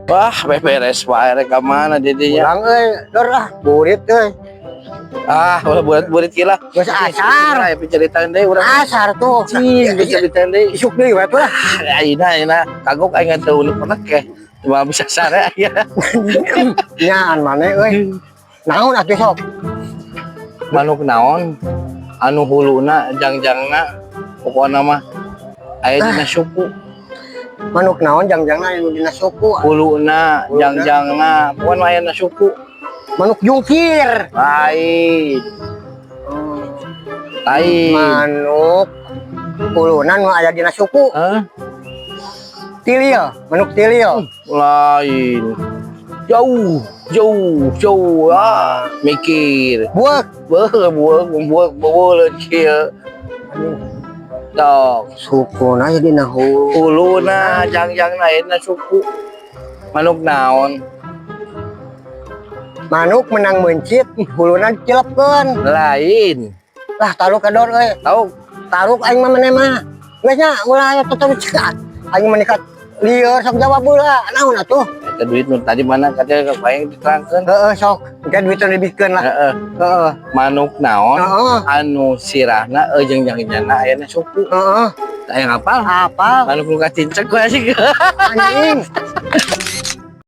Wah, beberes wae, rek ka mana didinya? Pulang euy, Dor, ah, burit euy. Ah, ulah burit-burit kieu lah. Geus asar. Ya, ceritain deui urang. Asar tuh. Cing, ceritain deui. Isuk deui we tuh lah. Ah, ayeuna ayeuna kagok aing teu unek ke. Cuma bisa sare aya. Nyaan maneh euy. Naon atuh, sok? Manuk naon anu huluna jangjangna, pokokna mah aya dina suku? Manuk naon jangjangna anu dina suku? Huluna. Huluna. Jangjangna, pokokna aya dina suku. Manuk jungkir. Lain. Lain. Manuk huluna nu aya dina suku. Hah? Tilil, manuk tilil. Lain, jauh jauh jauh, ah, mikir. Buek. Beuh, bueuk bueuk bueuk kieu tok. Sukuna aya dina hulu. Huluna jangjangna aya dina suku, manuk naon? Manuk menang meuncit, huluna dicelepkeun. Lain. Lah, taruk ka Dor euy. Tahu. Taruk aing mah, maneh mah. Geus nya, ulah aya tetep cekat. Aing mah nekat lieur, sok jawab heula. Naon atuh? Eta duit nu tadi mana, katanya aing diterangkeun. Heeh, sok. Engke duitna dibikeun lah. Heeh. Heeh. Manuk naon anu sirahna jeung jangjangna aya na suku? Heeh. Aya ngapal? Apa? Manuk nu katincek we sih. Anjing.